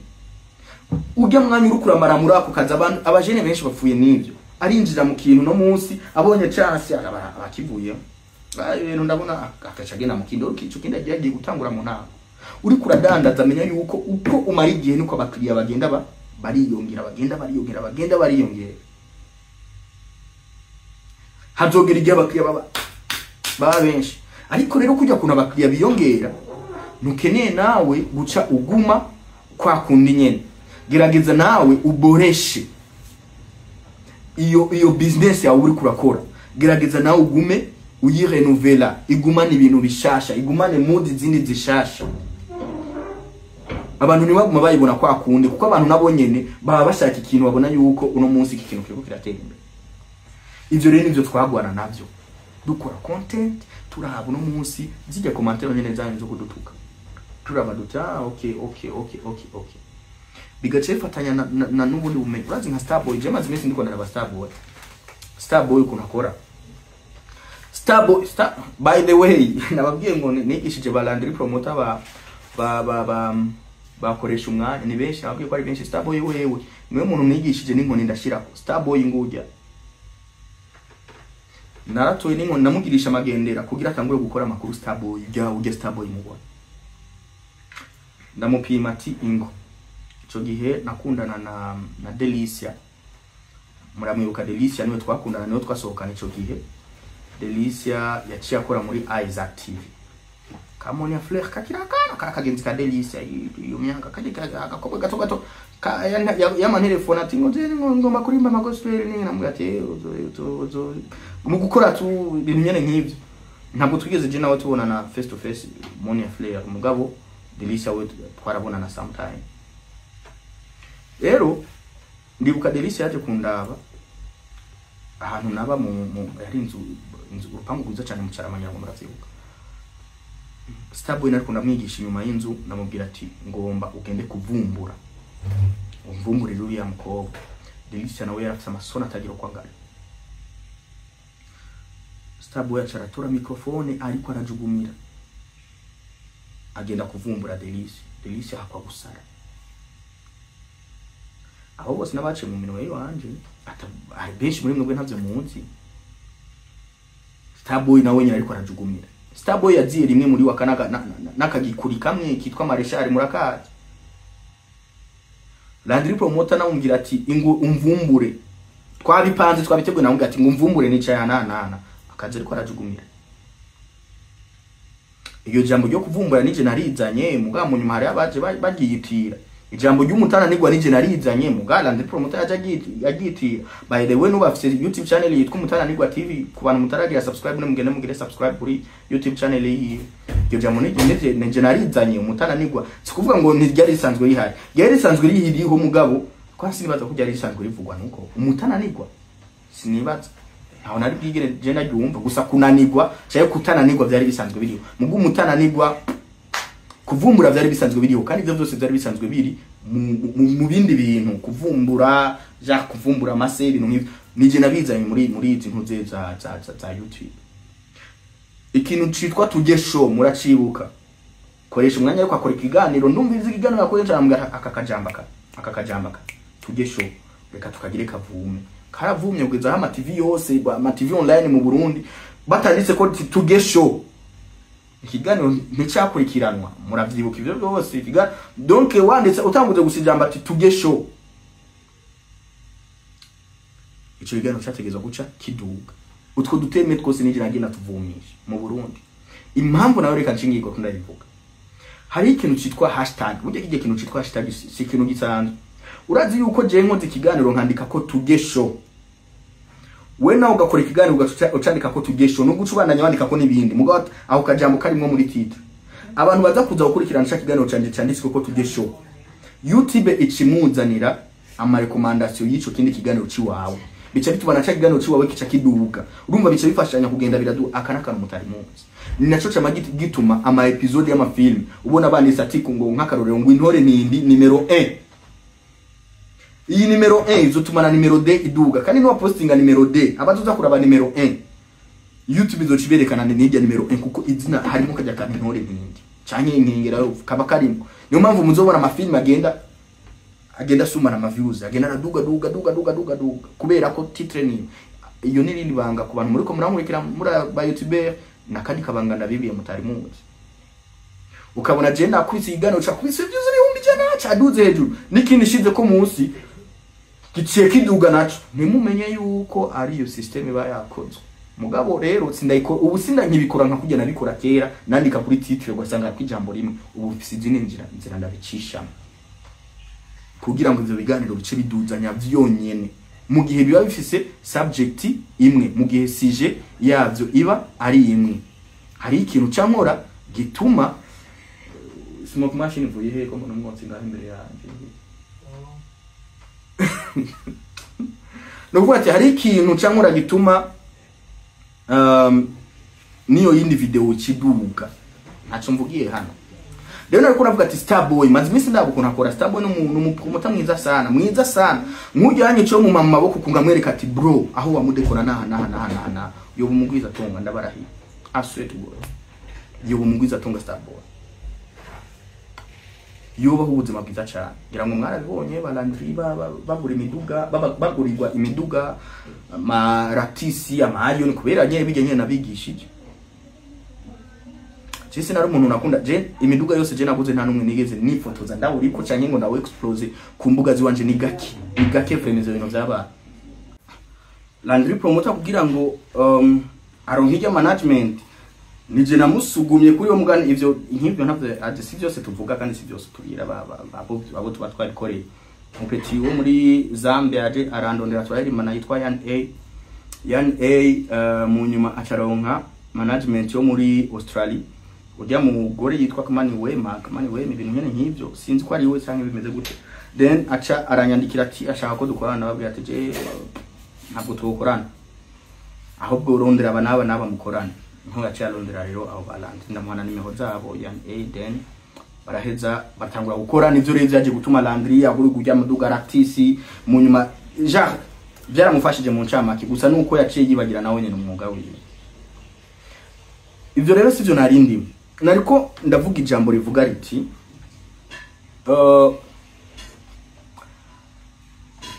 Ujya mwanya uri kuramara muri ako kazi, abantu abajene benshi bapfuye n'ivyo. Arinjira mu kintu no munsi abonye chance abakivuye, ibintu ndabona akaca agenda mu kindi, ico kindi agiye gutangura mu ntango. Uri kuradandaza amenya yuko uko umara igihe niko abakiriya bagenda bariyongera, bagenda bariyongera, bagenda bariyongera. Hazogera igihe abakiriya baba benshi. Ariko rero kujya kuntu abakiriya biyongera, ntukeneye nawe guca uguma kwa kundi nyene. Gerageza nawe uboreshe iyo business yawe uri kurakora. Gerageza nawe ugume uyirenovela, igumane ibintu bishasha, igumane mood zindi zishasha. Abantu ntibaguma bayibona kwa kundi, kuko abantu nabo nyene baba bashaka ikintu babona yuko uno munsi iki kintu kiriko kiratera imbere. Ivyo rero nivyo twagwana navyo, dukora content, turaba uno munsi zijya commentaire nyene zanyu zo kudutuka, turaba duta ah, okay. Bigaca bifatanya na n'ubundi bumenyi. Urazi nka Starboy, je maze iminsi ndiko ndaraba Starboy. Starboy ukuntu akora, Starboy Star, by the way, nababwiye ngo nigishije ba Landry Promoter ba bakoresha umwanya, ni benshi, nababwiye ko ari benshi. Starboy wewe niwe muntu nigishije n'inkoni ndashirako. Starboy ngujya naratoye n'inkoni, namugirisha amagendera kugira atangure gukora amakuru. Starboy ujya ujya Starboy mubona ndamupima ati ingo. Ico gihe nakundana na Delicia, muramwibuka Delicia, niwe twakundana, niwe twasohokana ico gihe. Delicia yaciye akora muri Isaac TV. Kamonia Fleur kakira kana kara kagenzi ka Delicia iyo myaka kaje agakobwa gato gato yamantelefone ati ngo je ngo ngomba kurimba ama gospel ni namubwira ati uzo uzo mu gukora tu ibintu nyene nk'ivyo. Ntabwo twigeze je nawe tubonana face to face, Monia Fleur, umugabo Delicia we twarabonana sometime. Rero ndibuka Delicia yaje kundaba ahantu naba mu yari inzu urupangu rwiza cyane mu Carama, ngo muravyibuka. Starboy nariko ndamwigisha inyuma y'inzu, ndamubwira ati ngomba ugende kuvumbura, umvumburire uriya mukobwa. Delicia nawe yarafise amasoni atagira uko angana. Starboy aca aratora microphone ariko arajugumira, agenda kuvumbura Delicia. Delicia hakwa gusara. Abo bose n'abaciye mu minwe yiwanje, benshi muri mwebwe ntavyo muzi. Starboy nawe nyine ariko arajugumira. Starboy yaziye rimwe muri wakanaga n'akagikuri kamwe kitwa Marshal, murakazi. Landry Promoter namubwira ati ingo umvumbure, twabipanze, twabiteguye, namubwira ati ngo umvumbure, nicaye hanana, akazi ariko arajugumira. Iryo jambo ryo kuvumbura nije narizanye, mugabo mu nyuma hari abaje bagiyitira. Ijambo ry'umutana nigwa nije narizanye, mugabo Landry Promoter yaje agiyitira. By the way, nuba afise YouTube channel yitwa Umutana Nigwa TV, ku bantu mutaragira subscribe ne mugende mugire subscribe kuri YouTube channel yiwe. Iryo jambo nije narizanye, umutana nigwa. Sikuvuga ngo ntiryari risanzwe rihari, ryari risanzwe rihiriho, mugabo kwa sinibaza ko ryari risanzwe rivugwa nuko umutana nigwa, sinibaza ntaho nari bwigere je naryumva. Gusa kunanigwa cyangwa kutananigwa byari bisanzwe biriho, mugo umutananigwa, kuvumbura byari bisanzwe biriho, kandi ibyo byose byari bisanzwe biri mu bindi bintu, kuvumbura ja kuvumbura amase, ibintu nk'ivyo nije nabizanye muri izi ntuze za YouTube. Ikintu citwa Tujye Show muracibuka. Koresha umwanya ariko akora ikiganiro, ndumviriza ikiganiro yakoresha, arambwira aka kajamba ka aka kajamba ka Tujye Show reka tukagire kavume. Karavumye kugeza aho ama TV yose, ama TV online mu Burundi, batanditse ko Tujye Show ikiganiro nticyakurikiranwa. Muravyibuka ivyo byose. Donc wanditse, utanguze gusa ijambo ati Tujye Show, ico kiganiro cyategezwa guca kiduga. Utwo duteme twose nije nagenda tuvumisha mu Burundi. Impamvu nawe reka nshingirwa ko ndayivuga, hari ikintu citwa hashtag. Burya kijya kintu citwa hashtag si ikintu gisanzwe. Urazi yuko je nkoze ikiganiro nkandika ko Tujye Show, we nawe ugakora ikiganiro ugaca ucandika ko Tujye Show, nubwo ucubandanya wandika ko n'ibindi, mugabo aho kajambo karimwo muri titre, abantu baza kuza gukurikirana ca kiganiro canje canditswe ko Tujye Show, YouTube ikimuzanira ama recommandation y'ico kindi kiganiro ciwawe, bica bituma na ca kiganiro ciwawe kica kiduga. Urumva bica bifashanya kugenda biradu. Aka n'akantu mutari muzi, ni naco cama gituma ama episode y'amafilm ubona banditse ati ngo nk'akarorero ngo Intore Nindi nimero 1. Iyi nimero 1 izotuma na nimero D iduga, kandi niwa postinga nimero D, abazoza kuraba nimero 1, YouTube izociberekana n'irya nimero 1, kuko izina harimo kajya kantu Intore Ntindi canke Inkengera kaba karimo. Niyo mpamvu muzobona amafilm agenda asumana ama views, agenda araduga duga duga duga duga duga, kubera ko titre ni iyo. N'irindi banga ku bantu muriko murankurikira muri ba YouTuber, nakandi kabanga ndabibiye mutari muzi. Ukabona je nakubise ikiganiro cakubise views 100,000, caduze hejuru, n'ikindi shize ko munsi giciye kiduga naco, ntimumenye yuko ari iyo system iba yakozwe. Mugabo rero sindayiko ubu sindankibikora nka kujya nabikora kera, nandika kuri titre ugasanga ko ijambo rimwe. Ubu mfise izindi nzira ndabicishamo kugira ngo ivyo biganiro bice biduzanya vyonyene, mu gihe biba bifise subject imwe, mu gihe sujet yavyo iba ari imwe. Hari ikintu cankora gituma smoke machine ivuye he ko mbona umwotsi ngaho imbere yanje? Nukuvuga ati hari ikintu cankora gituma niyo yindi video kiduga, ntaco mvugiye hano. Rero nariko navuga ati Starboy maze iminsi ndaba ukuntu akora. Starboy ni umuntu umupromota mwiza sana, mwiza sana. Nkujyanye cyo mu maboko kungamwereka ati bro, aho wamudekora naha naha naha naha naha, yoba umugwiza tunga, ndabarahiye. I swear to God, yoba umugwiza tunga Starboy, yubaho ubuzima bwiza cyane. Ngira ngo mwarabibonye ba Landry bagura imiduga, bagurirwa imiduga, amaratisi, amariyoni, kubera nyene bijya nyene nabigishije. Jese nari umuntu nakunda je imiduga yose je naguze, nta numwe nigeze nifotoza ndawuriko canke ngo ndawe explose ku mbuga ziwanje. Ni gake, ni gake vraiment ibintu vyaba. Landry Promoter kugira ngo aronke irya management, nije namusugumye kuri uwo mugani. Ivyo nk'ivyo ntavyo aje, si byose tuvuga kandi si byose tubwira abo tuba twarikoreye. Umupeti wo muri Zambia aje arandondera, turarimana, yitwa Yan A. Yan A mu nyuma acaronka management yo muri Australia, urya mugore yitwa Kamani Wema, Kamani Wema, ibintu nyene nk'ivyo, sinzi ko ari we canke bimeze gute. Then aca aranyandikira ati ashaka ko dukorana. Nababwira ati je ntabwo tukorana, ahubwo urondera aba n'aba n'aba mukorana. Nko yaciye arondera rero abo balandi, ndamuhana nimero zabo, Yan A. Then baraheza batangura gukora. Nivyo rero vyaje gutuma Landry agura urya muduga Ratisi mu nyuma. Genre byaramufashije mu ncamake, gusa nuko yaciye yibagira nawe nyene umwuga wiwe. Ivyo rero sivyo narindi nariko ndavuga. Ijambo rivuga riti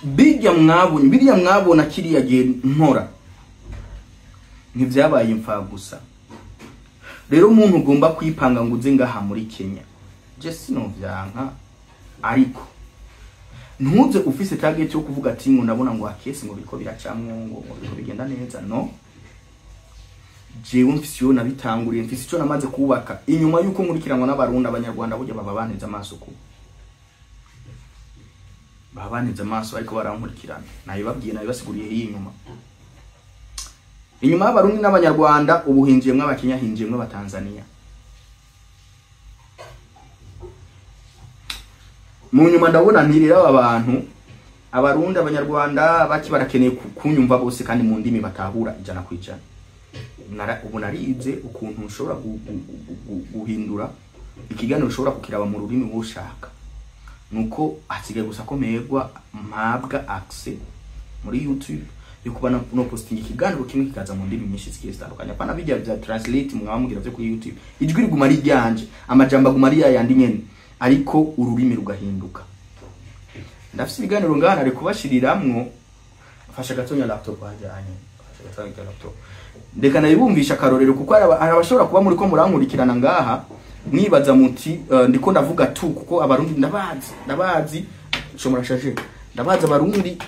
bijya mwabonye, biriya mwabona kiriya gihe nkora, ntivyabaye imfa gusa. Rero umuntu ugomba kwipanga ngo uze ngaha muri Kenya, je sinovyanka, ariko ntuze ufise target yo kuvuga ati ngo ndabona ngo akesi ngo biriko biracamwo, ngo biriko bigenda neza. No jewe mfise iyo nabitanguriye, mfise ico namaze kubaka inyuma yuko nkurikiranwa n'Abarundi, Abanyarwanda. Burya baba banteze amaso, ku baba banteze amaso ariko barankurikirana. Nabibabwiye, nabibasiguriye iyi inyuma. Inyuma y'Abarundi n'Abanyarwanda ubu hinjiyemwo Abakenya, hinjiyemwo Abatanzania. Mu nyuma ndabona ntirira aba bantu, Abarundi, Abanyarwanda, baki barakeneye kunyumva bose kandi mu ndimi batahura 100%. Ubu narize ukuntu nshobora guhindura ikiganiro, ushobora kukiraba mu rurimi wowe ushaka. Nuko hasigaye gusa ko merwa mpabwa access muri YouTube yo kuba no posting ikiganiro kimwe kikaza mu ndimi nyinshi zigiye zitandukanye, apana bijya bya translate mwaba mugira byo kuri YouTube. Ijwi riguma ari ryanje, amajambo aguma ari yayandi nyene, ariko ururimi rugahinduka. Ndafise ibiganiro ngaha nari kubashiriramwo. Fasha gatonya laptop hajyanye, fasha gatonya laptop, ndeka nabibumvisha akarorero, kuko hari abashobora kuba muri ko murankurikirana ngaha mwibaza muti ndiko ndavuga tu, kuko Abarundi ndabazi, ndabazi shomora shashe, ndabazi Abarundi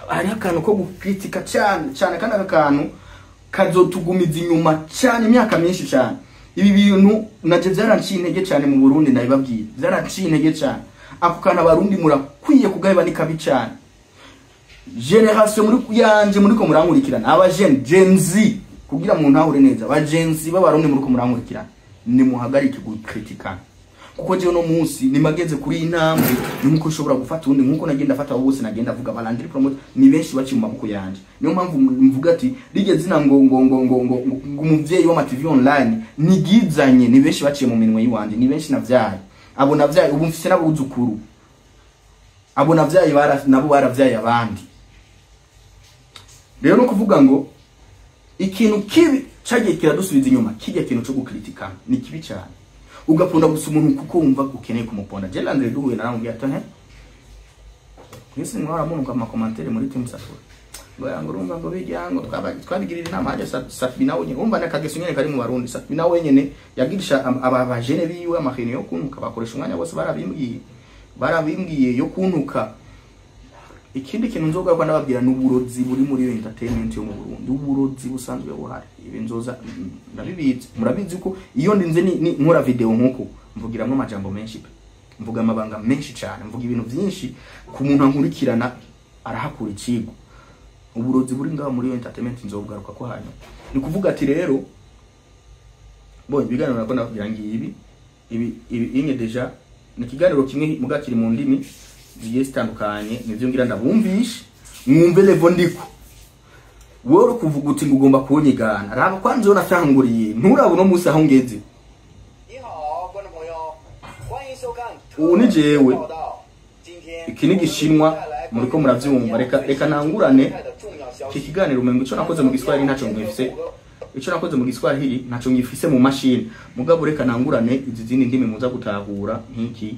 hari akantu ko gukritika cyane cyane, kandi aka kantu kazotugumiza inyuma cyane imyaka myinshi cyane. Ibi bintu naje byaranciye intege cyane mu Burundi, ndabibabwiye, byaranciye intege cyane. Ako kantu Abarundi murakwiye kugaheba, ni kabi cyane. Generation muri yanje muri ko murankurikirana, aba jeune Gen Z, kugira mu ntahure neza, aba Gen Z b'Abarundi muri ko murankurikirana, nimuhagarike gukritikana, kuko jewe no munsi nimageze kuri iyi ntambwe ni nkuko ushobora gufata undi, nkuko nagenda afata abo bose nagenda avuga. Ba Landry Promoter ni benshi baciye mu maboko yanje. Niyo mpamvu mvuga ati rigeze zina ngo umuvyeyi w'ama TV online nigizanye, ni benshi baciye mu minwe yiwanje, ni benshi navyaye. Abo navyaye ubu mfise n'abuzukuru, abo navyaye nabo baravyaye abandi. Rero no kuvuga ngo ikintu kibi cagiye kiradusubiza inyuma, kijya kintu cyo gukritikana ni kibi cyane. Ugapunda gusa umuntu kuko wumva ukeneye kumuponda. Je Landry duhuye naramubwiye ati he mwese mwara muntu ama commentaire muri team Satura ngo yango urumva ngo bijya ngo twabigirira inama hajya Safi nawe nyene, urumva nakageso nyene kari mu Barundi. Safi nawe nyene yagirisha aba bajene biwe amahene yo kuntuka, bakoresha umwanya bose, barabimbwiye yo kuntuka. Ikindi kintu nzoga ko ndababwira n'uburozi buri muri iyo entertainment yo mu Burundi, uburozi busanzwe buhari. Ibi nzoza ndabibizi, murabizi ko iyo ndinze ni nkora video nkuko mvugiramwo amajambo menshi pe, mvuga amabanga menshi cyane, mvuga ibintu byinshi, ku muntu ankurikirana arahakura ikigo. Uburozi buri ngaho muri iyo entertainment nzobugaruka ko hanyuma. Ni kuvuga ati rero bon, ibiganiro nako ndababwira ngibi ibi inye déjà ni ikiganiro kimwe muga kiri mu ndimi zigiye zitandukanye, nivyo ngira ndabumvishe mwumve level ndiko. Wewe uri kuvuga uti ngo ugomba kunyigana, raba kwanza iyo natanguriye, nturaba uno munsi aho ngeze. 你好，观众朋友，欢迎收看特 Ubu ni jewe. 报道。今天 Iki ni Gishinwa, muriko muravyumva. Reka ntangurane iki kiganiro, umengo ico nakoze mu Giswahili ntaco ngifise, ico nakoze mu Giswahili ntaco ngifise mu mashini, mugabo reka nangurane izi zindi ndimi muza gutahura. Nk'iki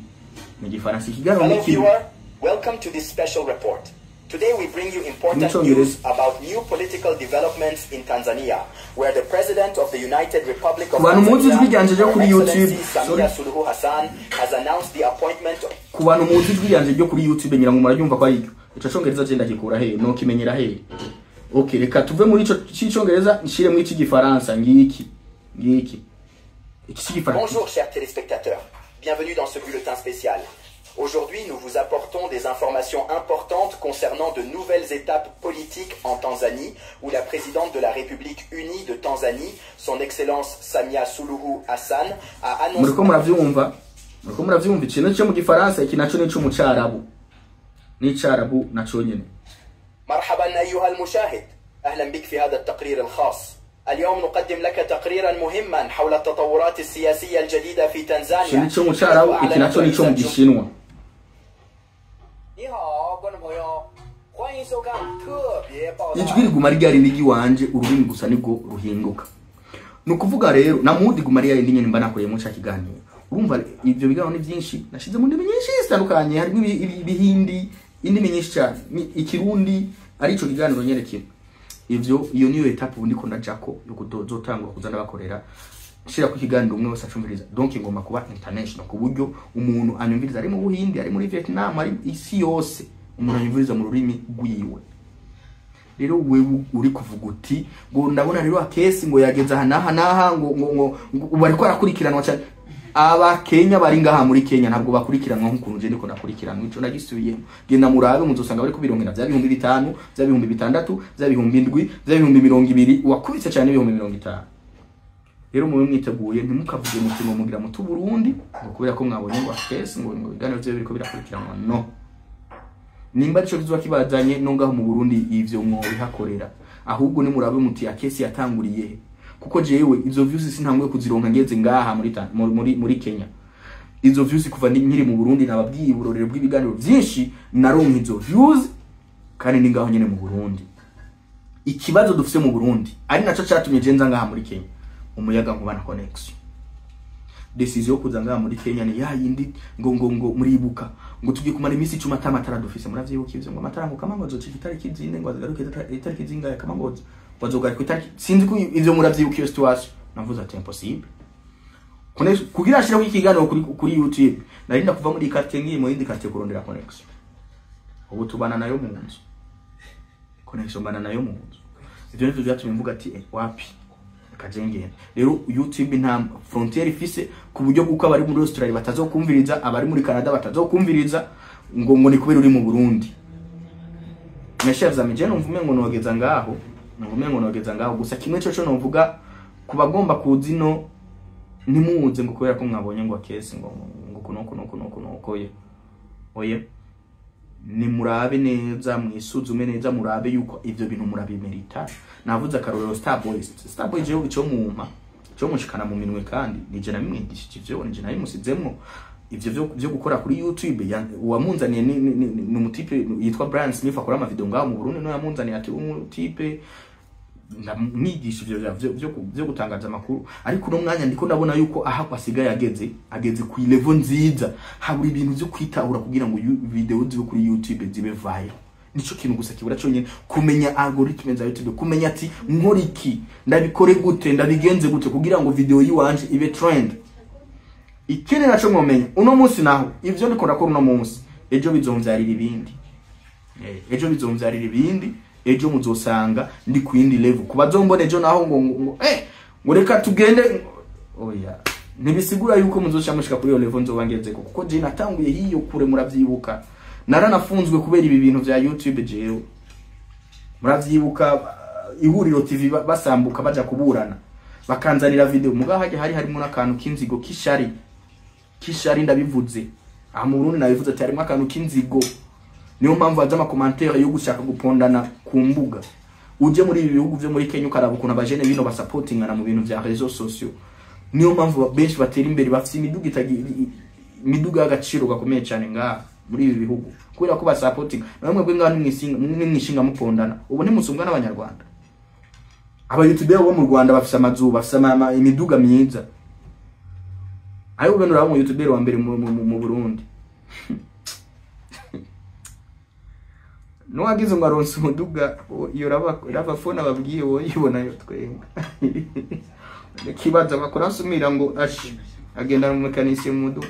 ni Igifaransa, ikiganiro Hello ni kimwe. viewer, welcome to this special report. Today we bring you important Nichongereza. News about new political developments in Tanzania, where the President of the United Republic of Ku bantu muzi ijwi Tanzania, ryanje ryo Her kuri YouTube, Excellency Samia sorry. Suluhu Hassan, has announced the appointment of Ku bantu muzi ijwi ryanje ryo kuri YouTube, ngira ngo muraryumva ko ari iryo. Ico Congereza je ndagikura hehe? No kimenyera hehe? Okay, reka tuve muri ico c'icongereza nshiremo iki Gifaransa. Ngiki, ngiki, iki c'Igifaransa. Bonjour chers téléspectateurs, bienvenue dans ce bulletin spécial. Aujourd'hui, nous vous apportons des informations importantes concernant de nouvelles étapes politiques en Tanzanie, où la présidente de la République unie de Tanzanie, son Excellence Samia Suluhu Hassan, a annoncé Muriko muravyumva, muriko muravyumva. Ikintu cyo mu Gifaransa, iki naco ni mu Carabu, n'Icarabu naco nyene. مرحبا أيها المشاهد، أهلا بك في هذا التقرير الخاص. اليوم نقدم لك تقريرا مهما حول التطورات السياسية الجديدة في Iki تنزانيا. ni cyo mu Carabu, iki naco ni cyo mu Gishinwa. 你好，观众朋友，欢迎收看特别报道。 Ijwi riguma ryari n'iry'iwanje, ururimi gusa nibwo ruhinduka. Ni ukuvuga rero na mudi guma ari yayindi nyene mba nakoreyemo ca kiganiro. Urumva ivyo biganiro ni vyinshi, nashize mu ndimi nyinshi zitandukanye, harimo Ibihindi, indimi nyinshi cyane, Ikirundi, ari ico kiganiro nyene kimwe. Ivyo iyo niyo étape ubu ndiko ndajako yo kuzotangura kuza ndabakorera, nshira ku kiganiro umwe wese acumviriza. Donc ngomba kuba international, ku buryo umuntu anyumviriza ari mu Buhindi, ari muri Vietnam, ari isi yose, umuntu anyumviriza mu rurimi rwiwe. Rero wewe uri kuvuga uti ngo ndabona rero akesi ngo yageze aha n'aha n'aha, ngo ubu ariko arakurikiranwa cyane. Aba Kenya bari ngaha muri Kenya ntabwo bakurikiranwa nk'ukuntu je ndiko ndakurikiranwa. Ico ndagisubiyemo, genda murabe, muzosanga bari kubirongera bya 5000, bya 6000, bya 7000, bya 20,000, wakubitse cyane 50,000. Rero mube mwiteguye, ntimukavuge muti ngo mugira mutu Burundi ngo kubera ko mwabonye ngo akesi ngo ibiganiro vyo biriko birakurikiranwa. No nimba arico kizoba kibazanye no ngaho mu Burundi, ivyo mwobihakorera. Ahubwo ni murabe muti akesi yatanguriye he? Kuko jewe izo views sintanguye kuzironka ngeze ngaha muri muri Kenya. Izo views kuva nkiri mu Burundi, nababwiye uburorero bw'ibiganiro vyinshi naronka izo views, kandi ni ngaho nyene mu Burundi. Ikibazo dufise mu Burundi, ari naco catumye je nza ngaha muri Kenya, umuyaga nkuba na connection. Decision yo kuza ngaha muri Kenya ni ya yindi ngo muribuka ngo tugiye kumara iminsi 10 ata matara dufise. Muravyibuka ivyo, ngo amatara ngo kama ngo azocika itariki zine, ngo azagaruke itariki zingahe, kama ngo bazogaruka itariki, sinzi ko ivyo muravyibuka iyo situation. Navuze ati impossible. Kugira ashireko ikiganiro kuri YouTube, narinda kuva muri quartier ngiye mu yindi quartier kurondera connection. Ubu tubana nayo mu nzu, connection bana nayo mu nzu. Ivyo nivyo vyatumye mvuga ati wapi, kaje ngenda. Rero YouTube nta frontière ifise, ku buryo bw'uko abari muri Australia batazokumviriza, abari muri Canada batazokumviriza ngo ni kubera uri mu Burundi. Mes chers amis, je numva umengo nogeza ngaho, numva umengo nogeza ngaho. Gusa kimwe cyo novuga ku bagomba kuza ino, ntimuze ngo kubera ko mwabonye ngo akesi ngo kuno kuno kuno kuno oye oye. Nimurabe neza, mwisuzume neza, murabe yuko ivyo bintu murabimerita. Navuze akarorero Starboy. Starboy jewe ico mumpa cyo mushikana mu minwe, kandi nije namwigishije ivyo, nije nabimusizemwo ivyo vyo gukora kuri YouTube. Uwamunzaniye ni umutipe yitwa Brian Smith, akora amavideo ngaho mu Burundi. No yamunzaniye ati umutipe ndamwigisha ivyo vyo gutangaza amakuru. Ariko uno mwanya ndiko ndabona yuko aho asigaye ageze ku level nziza, habura ibintu vyo kwitahura kugira ngo video zibe kuri YouTube zibe viral. Nico kintu gusa kibura cyonyine, kumenya algorithm za YouTube, kumenya ati nkora iki, ndabikore gute, ndabigenze gute kugira ngo video yiwanje ibe trend. Ikindi naco mwomenya uno munsi, naho ivyo ndiko ndakora uno munsi, ejo bizomvyarira ibindi. Ejo bizomvyarira ibindi, ejo muzosanga ndi ku yindi level. Kubazombona ejo naho ngo reka tugende, oya, ntibisigura yuko muzoca mushika kuri iyo level nzoba ngezeko, kuko je natanguye hiyo kure. Muravyibuka naranafunzwe kubera ibi bintu vya YouTube. Jewe muravyibuka, Ihuriro TV basambuka baja kuburana, bakanzanira video, muga hajya hari harimo n'akantu k'inzigo, k'ishari. Ndabivuze aha mu Burundi, nabivuze ati harimo akantu k'inzigo. Niyo mpamvu haza ama commentaires yo gushaka gupondana ku mbuga. Uje muri ibi bihugu vyo muri Kenya, ukaraba ukuntu abajene bino basapotingana mu bintu vya réseaux sociaux. Niyo mpamvu benshi batera imbere, bafise imiduga imiduga y'agaciro gakomeye cyane ngaha muri ibi bihugu, kubera ko basapotinga. Namwe bwe ngaha nimwishinga mupondana, ubu ntimusumbwa n'Abanyarwanda. Aba YouTuber bo mu Rwanda bafise amazu, bafise imiduga myiza. Ayo ugenda uraba mu YouTuber wa mbere mu Burundi, nuwagize ngo aronse umuduga, iyo raba phone ababwiye, wowe yibona yo twenga kibaza bakora asumira ngo ashi agenda mu mekanisiye mu muduga.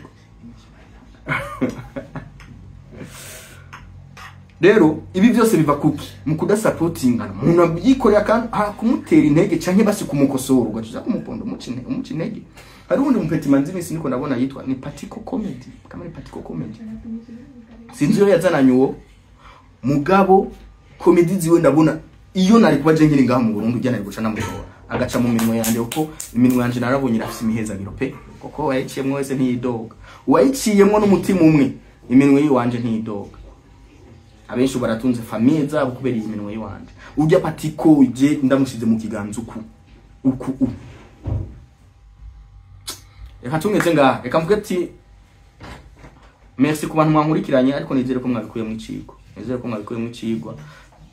Rero ibi byose biva kuki? Mu kudasapotingana. Umuntu abyikorera akantu, kumutera intege canke basi kumukosora, ugacuza kumuponda, umuca intege. Hari uwundi mupeti manzi imisi niko ndabona yitwa ni Patiko Comedy, kama ni Patiko Comedy, sinzi iyo yazananye uwo mugabo. Comedy ziwe ndabona iyo nari kuba je nkiri ngaha mu Burundi, ujya nari guca namutora agaca mu minwe yanje, kuko iminwe yanje narabonye irafise imihezagiro pe, kuko wayiciyemwo wese ntiyidoga, uwayiciyemwo n'umutima umwe, iminwe yiwanje ntiyidoga. Abenshi baratunze famille zabo kubera iyi minwe yiwanje. Ujya Patiko je ndamushize mu kiganza uku uku u reka tungeze ngaha. Reka mvuge ati merci ku bantu mwankurikiranye, ariko nizere ko mwabikuyemo icigwa, nizere ko mwabikuyemo icigwa.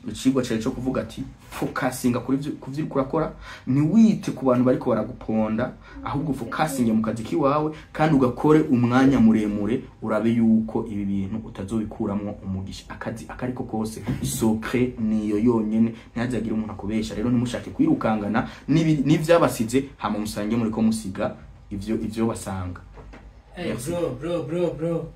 Icigwa cari co kuvuga ati focusinga kuri ku vyo uriko urakora, ntiwite ku bantu bariko baraguponda, ahubwo focusinge mu kazi kiwawe kandi ugakore umwanya muremure, urabe yuko ibi bintu utazobikuramwo umugisha. Akazi akariko kose, secret niyo yonyene, ntihazagire umuntu akubesha. Rero ntimushake kwirukangana n'ivyabasize, hama musange muriko musiga ivyo basanga. Hey, Merci. bro, bro, bro, bro.